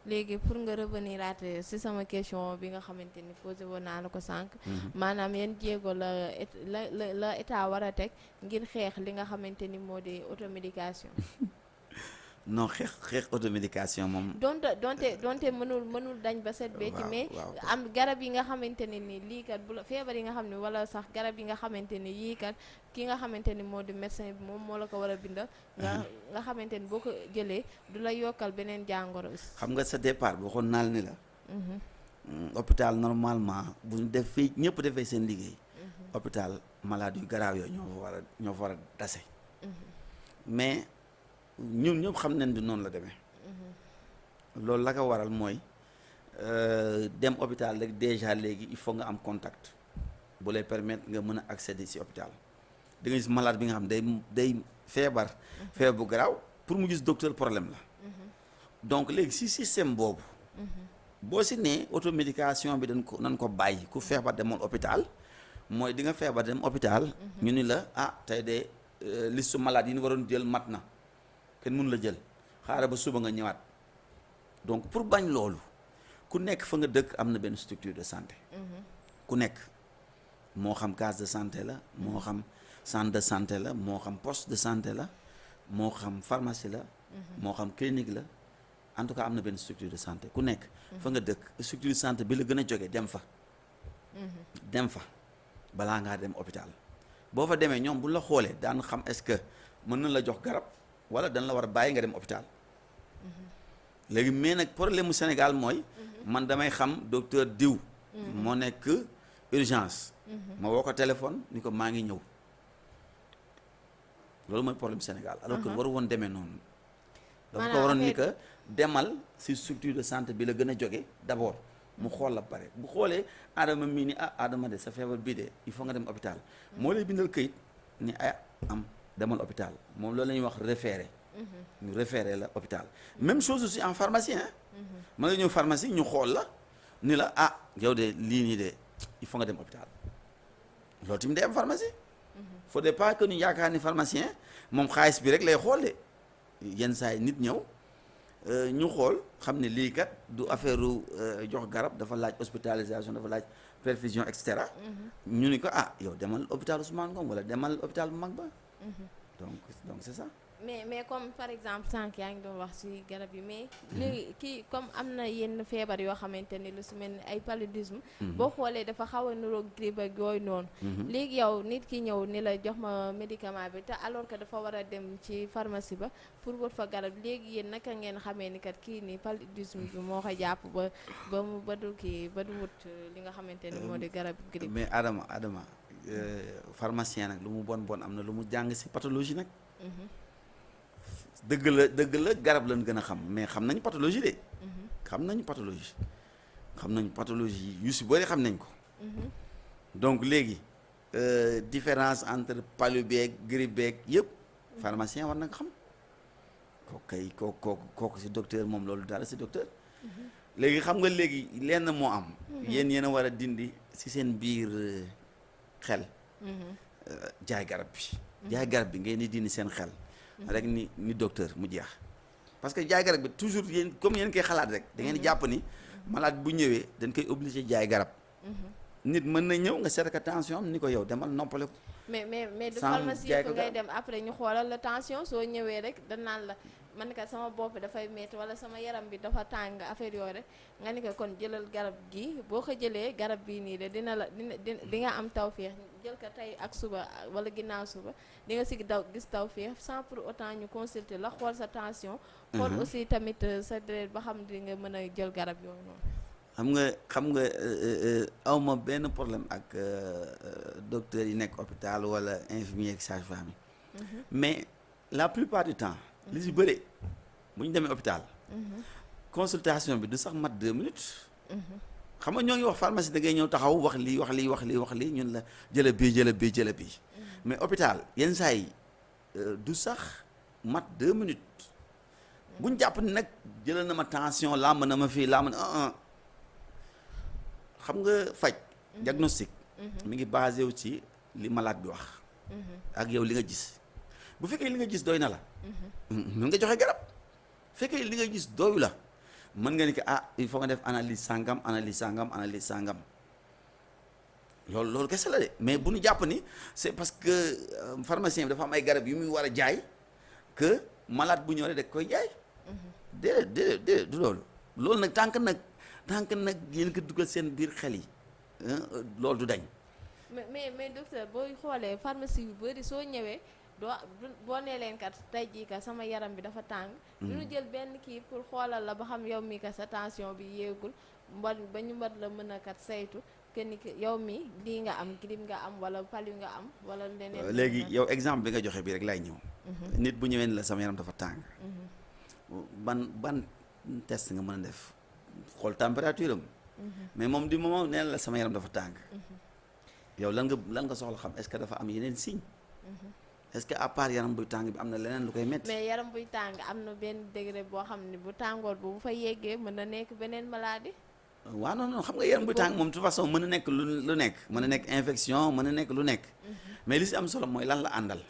léegi pour nga revenir ci sama question bi nga xamante ni posé woon naa la ko sànq. maanaam yan jéego la état war a teg ngir xeex li nga xamante ni moo di automédication. non xeex automédication moom. donte mënul dañ ba set becc mais am garab yi nga xamante ne ni lii kat bu la feebar yi nga xam ne wala sax garab yi nga xamante ni yii kat ki nga xamante ni moo di médecin bi moom moo la ko war a bindal. nga xamante ni boo ko jëlee du la yokkal beneen jàngoro. xam nga sa départ boo xoon naal ni la. hôpital normalement bu ñu defee ñëpp defee seen liggéey. hôpital malade yu garaaw yooyu ñoo fa war a dase. mais. ñun ñëpp xam nañ ni noonu la demee. loolu la ko waral mooy dem hôpital rek déjà léegi il faut nga am contact bu lay permettre nga mën a accéder ci hôpital da nga gis malade bi nga xam day feebar. feebar bu garaaw pour mu gis docteur problème la. donc léegi ci système boobu. boo ci nee automédication bi nañ ko bàyyi ku feebar demoon hôpital mooy di nga feebar dem hôpital. ñu ni la ah tey de liste malade yi ñu waroon jël mat na. kenn mënu la jël xaaral ba suba nga ñëwaat donc pour bañ loolu ku nekk fa nga dëkk am na benn structure de santé. ku nekk moo xam case de santé la moo xam centre de santé la moo xam poste de santé la moo xam pharmacie la. moo xam clinique la en tout cas am na benn structure de santé ku nekk. fa nga dëkk structure de santé bi la gën a jóge dem fa. dem fa balaa ngaa dem hôpital boo fa demee ñoom bu la xoolee daan xam est-ce que mën na la jox garab wala dañ la war a bàyyi nga dem hôpital. léegi mais nag problème mu Sénégal mooy. man damay xam docteur diw. moo nekk urgence. ma woo ko téléphone ni ko maa ngi ñëw loolu mooy problème Sénégal. alors que waru woon demee noonu. dafa ko waroon ni que demal ci structure de santé bi la gën a jóge d'abord mu xool la pare bu xoolee Adama mii ni Adama de sa feebar bii de il faut nga dem hôpital moo lay bindal këyit ni am demal hôpital moom loolu la ñuy wax référé. ñu référé la hôpital même chose aussi en pharmacie mën nga ñëw pharmacie ñu xool la ni la yow de lii nii de il faut nga dem hôpital loolu tamit day am pharmacie. faudrait pas que ñu yaakaar ni pharmacien moom xaalis bi rek lay xool de yenn saa yi nit ñëw ñu xool xam ne lii kat du affaire jox garab dafa laaj hospitalisation dafa laaj perfusion et cetera. ñu ni ko yow demal hôpital Ousmane Ngom wala demal hôpital bu mag ba. donc c'est ça. mais comme par exemple sànq yaa ngi doon wax ci garab yi mais léegi kii comme am na yenn feebar yoo xamante ni lu su mel ni ay paludisme boo xoolee dafa xaw a niroog grippe ak yooyu noonu léegi yow nit ki ñëw ni la jox ma médicament bi te alors que dafa war a dem ci pharmacie ba pour wut fa garab léegi yéen naka ngeen xamee ni kat kii nii paludisme bi moo ko jàpp ba du wut li nga xamante ni moo di garab grippe. mais Adama pharmacien nag lu mu bon am na lu mu jàng ci pathologie nag. dëgg la garab lañ gën a xam mais xam nañu pathologie de. xam nañu pathologie yu si bëri xam nañ ko. donc léegi différence entre palu beeg grippe beeg yëpp pharmacien war na nga xam kooku si docteur moom loolu dara si docteur. léegi xam nga léegi lenn moo am. yéen a war a dindi si seen biir xel. jaay garab bi ngeen di dindi seen xel. rek ni docteur mu jeex parce que jaay garab bi toujours yéen comme yéen koy xalaat rek da ngeen di jàpp ni malade bu ñëwee dañ koy obligé jaay garab. nit mën na ñëw nga seet ko tension am ni ko yow demal noppale ko. mais du pharmacie yëpp ngay dem après ñu xoolal la tension soo ñëwee rek dañ naan la man ka sama bopp dafay métti wala sama yaram bi dafa tàng affaire yooyu rek nga ni ko kon jëlal garab gi boo ko jëlee garab bii nii de di nga am tawféex jël ko tey ak suba wala ginnaaw suba di nga si gis tawféex sans pour autant ñu consulter la xool sa tension. xool aussi tamit sa deret ba xam di nga mën a jël garab yooyu noonu. xam nga awma benn problème ak docteur yi nekk hôpital wala infirmier ak sage-femme yi mais la plupart du temps li si bëre bu ñu demee hôpital consultation bi du sax mat 2 minutes xam nga ñoo ngi wax pharmacie da ngay ñëw taxaw wax lii ñun la jëla bii mais hôpital yenn saa yi du sax mat 2 minutes bu ñu jàpp ni nag jëlal na ma tension làmb na ma fii làmb na xam nga faj diagnostic mi ngi basé wu ci li malade bi wax ak yow li nga gis bu fekkee li nga gis doy na la mën nga joxe garab fekkee li nga gis doyu la mën nga ni que il faut nga def analyse sangam loolu kese la de mais bu ñu jàpp ni c'est parce que pharmacien bi dafa am ay garab yu muy war a jaay que malade bu ñëw rek da koy jaay déedéet du loolu nag tànk nag yéen ko dugal seen biir xel yi loolu du dañ. mais docteur booy xoolee pharmacie yu bëri soo ñëwee boo nee leen kat tey jii ka sama yaram bi dafa tàng. du ñu jël benn kii pour xoolal la ba xam yow mi ka sa tension bi yéegul ba ñu mën la mën a kat saytu que ni yow mi lii nga am grippe nga am wala palu nga am wala leneen. léegi yow exemple bi nga joxe bi rek laay ñëw. nit bu ñëwee ni la sama yaram dafa tàng. ban test nga mën a def. xool température am. mais moom di moment nee la sama yaram dafa tàng. yow lan nga soxla xam est-ce que dafa am yeneen signe. est-ce que à part yaram buy tàng bi am na leneen lu koy métti. mais yaram buy tàng am na benn degré boo xam ne bu tàngoor bu fa yeggee mën na nekk beneen maladie. waaw non xam nga yaram buy tàng moom de toute façon mën na nekk lu nekk. mën na nekk infection mën na nekk lu nekk. mais li si am solo mooy lan la àndal.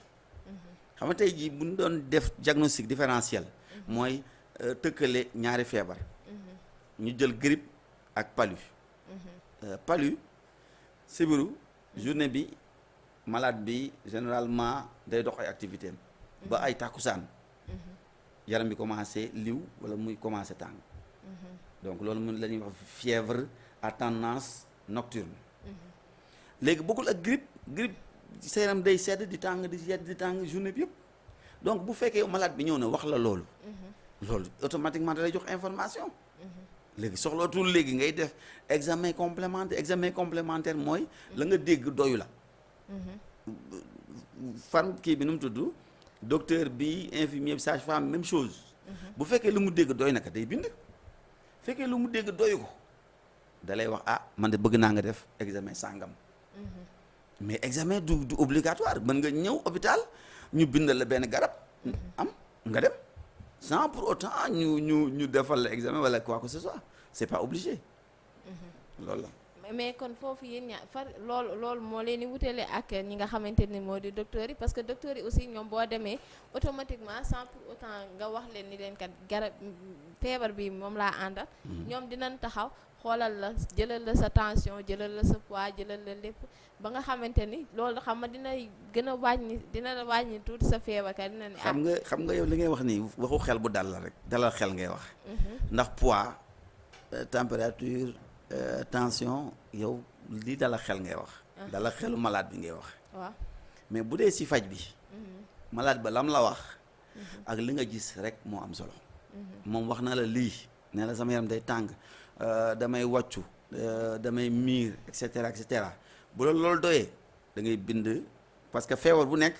xam nga tey jii bu ñu doon def diagnostic différentiel. mooy tëkkale ñaari feebar. ñu jël grippe ak palu. Palu sibiru journée bi malade bi généralement day dox ay activité am ba ay tàkkusaan yaram bi commencé liw wala muy commencé tàng donc loolu mun la ñuy wax fièvre à tendance nocturne léegi bokkul ak grippe sa yaram day sedd di tàng di sedd di tàng journée bi yëpp donc bu fekkee malade bi ñëw na wax la loolu automatiquement da lay jox information léegi soxlootul léegi ngay def examen complémentaire mooy la nga dégg doyu la kii bi nu mu tudd docteur bi infirmier bi sage-femme même chose bu fekkee lu mu dégg doy na ko day bind fekkee lu mu dégg doyu ko da lay wax man de bëgg naa nga def examen sàngam mais examen du obligatoire mën nga ñëw hôpital ñu bindal la benn garab am nga dem sans pour autant ñu defal la examen wala quoi que ce soit c'est pas obligé loolu la mais kon foofu yéen ñaar loolu moo leen di wutale ak ñi nga xamante ni moo di docteurs yi parce que docteurs yi aussi ñoom boo demee automatiquement sans pour autant nga wax leen ni leen kat garab feebar bi moom laa àndal ñoom dinañ taxaw xoolal la jëlal la sa tension jëlal la sa poids jëlal la lépp ba nga xamante ni loolu xam nga dina gën a dina la wàññi tuuti sa feebar ka dina ni xam nga yow li ngay wax nii waxu xel bu dal la rek dalal xel ngay wax ndax poids température tension yow lii dalal xel ngay wax dalal xelu malade bi ngay wax waaw mais bu dee si faj bi malade ba lam la wax ak li nga gis rek moo am solo moom wax na la lii ne la sama yaram day tàng damay wàccu damay miir et cetera bu la loolu doyee da ngay bind parce que feebar bu nekk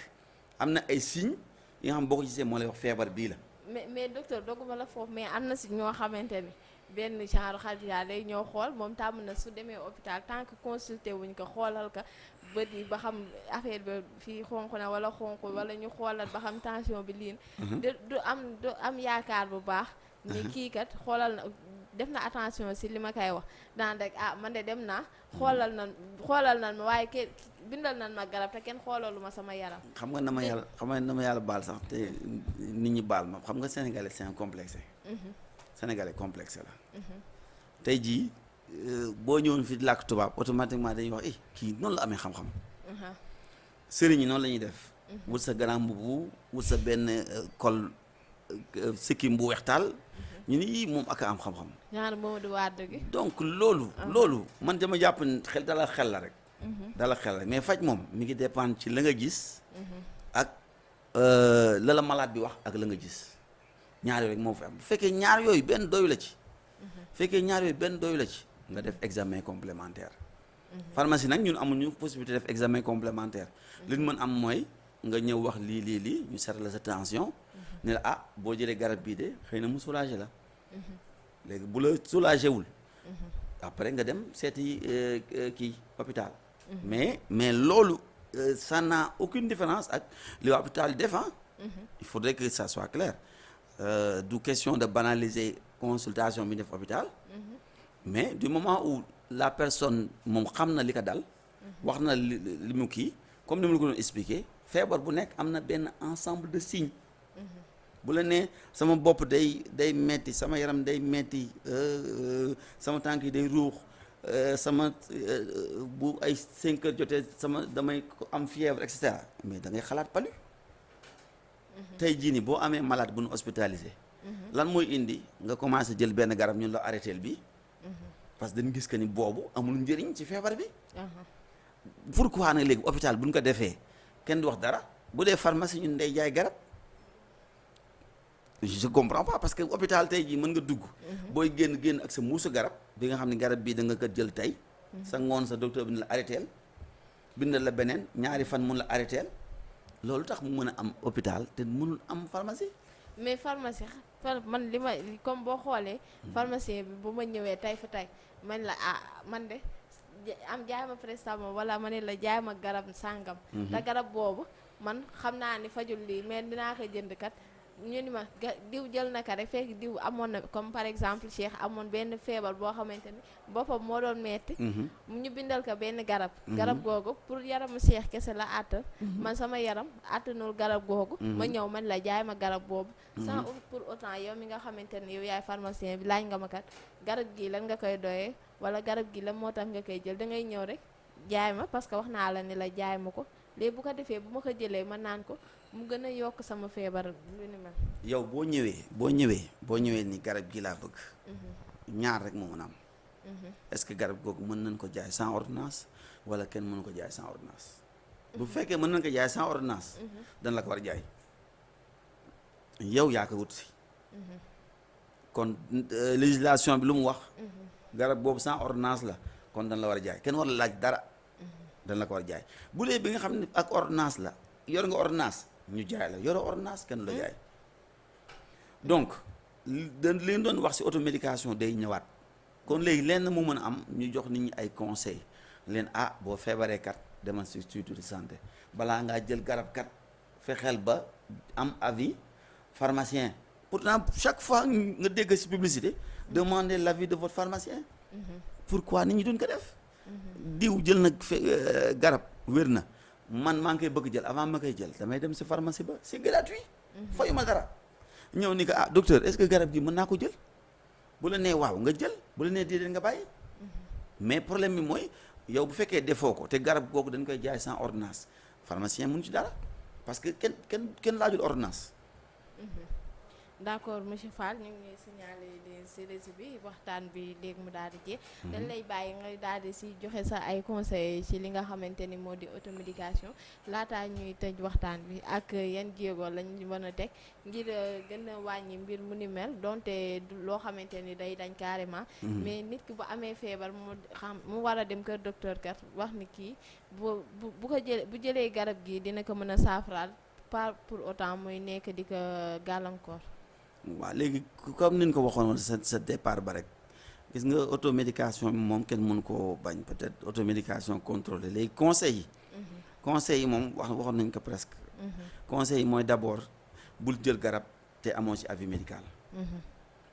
am na ay signes yi nga xam boo ko gisee moo lay wax feebar bii la mais docteur dogguma la foofu mais am na si ñoo xamante ni benn genre xalija day ñëw xool moom tàmm na su demee hôpital tant que consulté wuñ ko xoolal ka bët yi ba xam affaire bi fii xonq na wala xonq wala ñu xoolal ba xam tension bi liin du am yaakaar bu baax ni kii kat xoolal na def na attention si li ma koy wax daan rek man de dem naa xoolal nan ma waaye kenn bindal nan ma garab te kenn xoolalu ma sama yaram xam nga na ma yàlla baal sax te nit ñi baal ma xam nga sénégalais c'est un complexe sénégalais complexe la tey jii boo ñëwoon fi làkk tubaab automatiquement dañuy wax kii noonu la amee xam-xam sëriñ yi noonu la ñuy def wut sa grand mbubu wut sa benn col sikkim bu weextaal ñu ni moom ak am xam-xam ñaar Mamadou Wade gi donc loolu man dama jàpp xel dalal xel la rek dalal xel la mais faj moom mi ngi dépendre ci la nga gis ak la malade bi wax ak la nga gis ñaar yooyu rek moo fi am bu fekkee ñaar yooyu benn doyu la ci nga def examen complémentaire pharmacie nag ñun amuñu possibilité def examen complémentaire li ñu mën am mooy nga ñëw wax lii ñu seet la sa tension ne la boo jëlee garab bii de xëy na mu soulagé la léegi bu la soulagé wul après nga dem seeti kii hôpital mais loolu ça n'a aucune différence ak li hôpital def il faudrait que ça soit clair du question de banaliser consultation bi def hôpital mais du moment où la personne moom xam na li ko dal wax na li mu kii comme ni mu la ko doon expliquer feebar bu nekk am na benn ensemble de signes bu la nee sama bopp day metti sama yaram day metti sama tànk yi day ruux sama bu ay 5 heures jotee damay am fièvre et cetera mais da ngay xalaat palu tey jii nii boo amee malade bu nu hospitalisé lan mooy indi nga commencé jël benn garab ñun la arrêté bi parce que dañu gis que ni boobu amul njëriñ ci feebar bi pourquoi nag léegi hôpital bu ñu ko defee kenn du wax dara bu dee pharmacie ñun day jaay garab je comprends pas parce que hôpital tey jii mën nga dugg booy génn ak sa muusu garab bi nga xam ne garab bii da nga ko jël tey sa ngoon sa docteur bi ne la arrêteel bindal la beneen ñaari fan mun la arrêteel loolu tax mu mën a am hôpital te mënul am pharmacie mais pharmacie man li ma comme boo xoolee pharmacie bi bu ma ñëwee tey fa tey man la man de am jaay ma prestamol wala ma ne la jaay ma garab sàngam te garab boobu man xam naa ni fajul lii mais dinaa ko jënd kat ñu ni ma diw jël na ka rek fekk diw amoon na comme par exemple Cheikh amoon benn feebar boo xamante ni boppam moo doon metti ñu bindal ko benn garab garab googu pour yaramu Cheikh kese la àttan man sama yaram àttanul garab googu ma ñëw man la jaay ma garab boobu sans pour autant yow mi nga xamante ne yow yaay pharmacien bi laaj nga ma kat garab gi lan nga koy doyee wala garab gi lan moo tax nga koy jël da ngay ñëw rek jaay ma parce que wax naa la ni la jaay ma ko léegi bu ko defee bu ma ko jëlee ma naan ko mu gën a yokk sama feebar lu ni mel. yow boo ñëwee ni garab gi laa bëgg. ñaar rek moo mën a am. est-ce que garab googu mën nañ ko jaay sans ordonnance wala kenn mënu ko jaay sans ordonnance. bu fekkee mën nañ ko jaay sans ordonnance. dañ la ko war a jaay. yow yaa ko wut si. kon législation bi lu mu wax. garab boobu sans ordonnance la kon dañ la war a jaay kenn war la laaj dara. dañ la ko war a jaay bu dee bi nga xam ne ak ordonnance la yor nga ordonnance ñu jaay la yoroo ordonnance kenn la jaay. donc li leen doon wax ci automédication day ñëwaat kon léegi lenn mu mën a am ñu jox nit ñi ay conseils leen boo feebaree kat demal ci structure de santé balaa ngaa jël garab kat fexeel ba am avis pharmacien pourtant chaque fois nga dégg ci publicité demandez l'avis de votre pharmacien. pourquoi nit ñi duñ ko def. diw jël na garab wér na man maa ngi koy bëgg jël avant ma koy jël damay dem ci pharmacie ba c'est gratuit. fayu ma dara. ñëw ni ko docteur est-ce que garab gi mën naa ko jël bu la nee waaw nga jël bu la nee déedéet nga bàyyi. mais problème bi mooy yow bu fekkee defoo ko te garab googu dañ koy jaay sans ordonnance pharmacien mënu ci dara parce que kenn laajul ordonnance. d'accord monsieur Fall ñu ngi signaler ci réseau bi waxtaan bi léegi mu daal di jeex. dañ lay bàyyi nga daal di ci joxe sa ay conseils ci li nga xamante ni moo di automédication laataa ñuy tëj waxtaan bi ak yan jéego lañ mën a teg ngir gën a wàññi mbir mu ni mel donte loo xamante ni day dañ carrément. mais nit ki bu amee feebar mu war a dem kër docteur kat wax ni kii bu ko jëlee garab gi dina ko mën a saafaraal pas pour autant muy nekk di ko gàllankoor. waaw léegi comme ni ñu ko waxoon sa départ ba rek gis nga automédication bi moom kenn mënu koo bañ peut-être automédication contrôlée léegi conseils yi moom waxoon nañ ko presque conseils yi mooy d'abord bul jël garab te amoo ci avis médical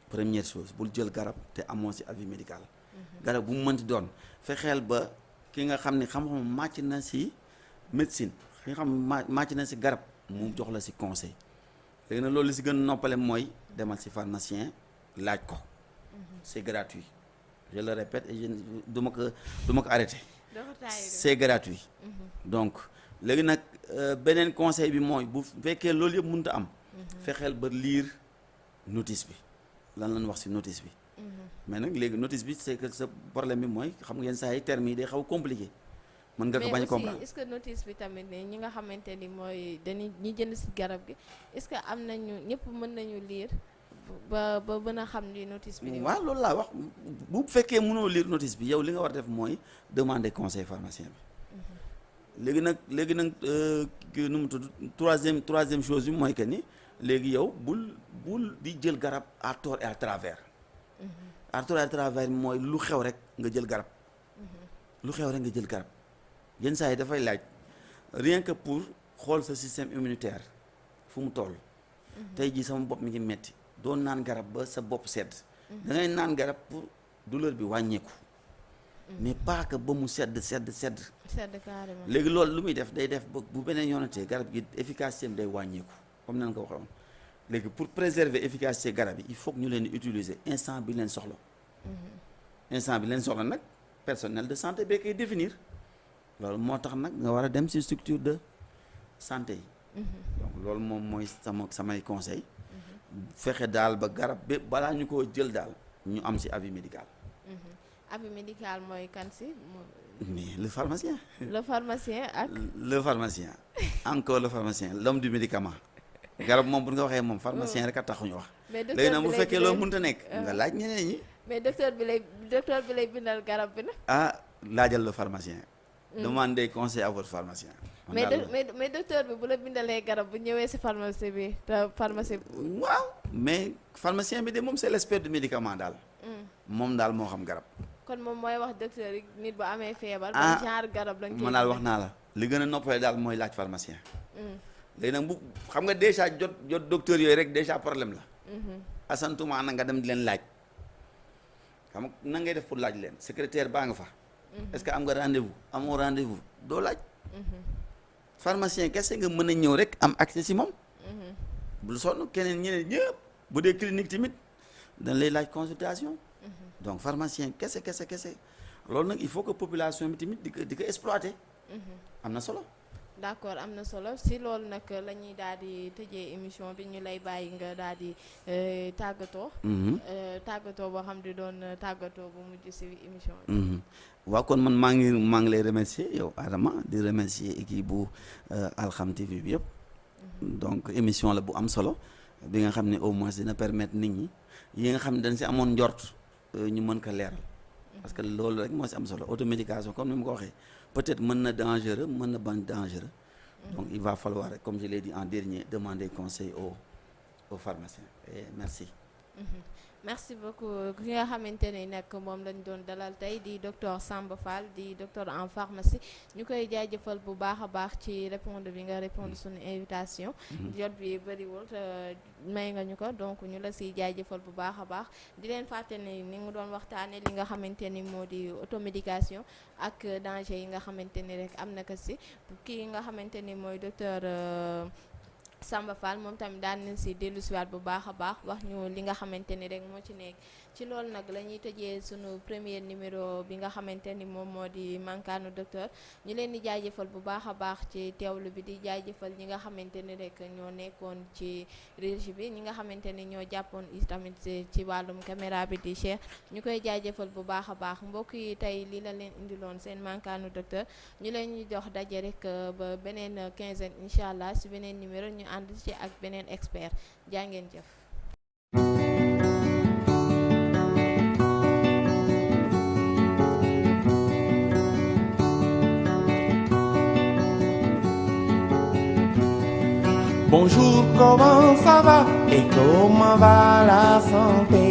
première chose bul jël garab te amoo ci avis médical garab bu mu mënti doon fexeel ba ki nga xam ne xam-xam màcc na ci médecine ki nga xam màcc na ci garab mu jox la ci conseil léegi nag loolu li ci gën a noppale mooy demal ci pharmacien laaj ko c'est gratuit je le répète et du ma ko arrêté c'est gratuit donc léegi nag beneen conseil bi mooy bu fekkee loolu yëpp mënut a am fexeel ba lire notice bi lan lañ wax ci notice bi mais nag léegi notice bi c'est que sa problème bi mooy xam nga yenn saa yi termes yi day xaw compliqué mën nga ko bañ a comprendre mais aussi est-ce que notice bi tamit ñi nga xamante ni mooy dañuy ñi jënd ci garab gi est-ce que am nañu ñëpp mën nañu lire ba mën a xam ni notice bi. waaw loolu laa wax bu fekkee mënoo lire notice bi yow li nga war def mooy demander conseil pharmacien bi. léegi nag nu mu tudd troisième chose bi mooy que ni léegi yow bul di jël garab à tort et à travers. à tort et à travers mooy lu xew rek nga jël garab. lu xew rek nga jël garab. yenn saa yi dafay laaj rien que pour xool sa système immunitaire fu mu toll. tey jii sama bopp mi ngi metti doo naan garab ba sa bopp sedd. da ngay naan garab pour douleur bi wàññeeku. mais pas que ba mu sedd carrément. léegi loolu lu muy def day def ba bu beneen yoonatee garab gi efficacité am day wàññeeku comme nan ko waxoon léegi pour préserver efficacité garab yi il faut que ñu leen di utiliser instant bi leen soxla. instant bi leen soxla nag personnel de santé bee koy définir. loolu moo tax nag nga war a dem ci structure de santé yi. donc loolu moom mooy samay conseil fexe daal ba garab bi balaa ñu koo jël daal ñu am ci avis médical. avis médical mooy kan ci. mais le pharmacien. le pharmacien ak. le pharmacien encore le pharmacien l'homme du médicament garab moom bu nga waxee moom pharmacien rek a taxuñu wax. mais docteur léegi nag bu fekkee loolu mënut a nekk. nga laaj ñeneen ñi. mais docteur bi lay bindal garab bi nag. laajal le pharmacien. demandez conseil à votre pharmacien. mais docteur bi bu la bindalee garab bu ñëwee ci pharmacie bi te pharmacie. waaw mais pharmacien bi de moom c'est l'expert du médicament daal. moom daal moo xam garab. kon moom mooy wax docteur yi nit bu amee feebar. ba genre garab lañ koy man daal wax naa la. li gën a noppale daal mooy laaj pharmacien. léegi nag bu xam nga déjà jot docteur yooyu rek déjà problème la. asantuma na nga dem di leen laaj. xam nga nan ngay def pour laaj leen secrétaire baa nga fa. est-ce que am nga rendez-vous amoo rendez-vous doo laaj. pharmacien kese nga mën a ñëw rek am accès ci moom. bul sonn keneen ñeneen ñëpp bu dee clinique tamit dañ lay laaj consultation donc pharmacien kese loolu nag il faut que population bi tamit di ko exploiter am na solo. d'accord am na solo si loolu nag la ñuy daal di tëjee émission bi ñu lay bàyyi nga daal di tàggatoo. Tàggatoo boo xam di doon tàggatoo bu mujj si émission bi. waaw kon man maa ngi lay remercier yow Adama di remercier équipe bu Alxam TV bi yëpp. donc émission la bu am solo bi nga xam ne au moins dina permettre nit ñi yi nga xam ne dañ si amoon njort ñu mën ko leeral. parce que loolu rek moo si am solo automédication comme ni mu ko waxee peut-être mën na dangereux mën na bañ dangereux. donc il va falloir comme je l'ai dit en dernier demander conseil aux pharmaciens et merci. merci beaucoup ki nga xamante ne nag moom lañ doon dalal tey di docteur Samba Fall di docteur en pharmacie ñu koy jaajëfal bu baax a baax ci répondre bi nga répondre suñu invitation. jot bi bëriwul may nga ñu ko donc ñu la siy jaajëfal bu baax a baax di leen fàtte ni mu doon waxtaanee li nga xamante ni moo di automédication ak danger yi nga xamante ni rek am na ko si kii nga xamante ni mooy docteur Samba Fall moom tamit daan nañ si dellusiwaat bu baax a baax wax ñu li nga xamante ni rek moo ci nekk ci loolu nag la ñuy tëjee sunu premier numéro bi nga xamante ni moom moo di Makanu Docteur ñu leen di jaajëfal bu baax a baax ci teewlu bi di jaajëfal ñi nga xamante ni rek ñoo nekkoon ci régie bi ñi nga xamante ni ñoo jàppoon tamit ci wàllum caméra bi di Cheikh ñu koy jaajëfal bu baax a baax mbokk yi tey lii la leen indiloon seen Makanu Docteur ñu leen ñu jox daje rek ba beneen quinzaine incha allah si beneen numéro ñu ànd ci ak beneen expert jaa ngeen jëf. Bonjour, comment ça va et comment va la santé?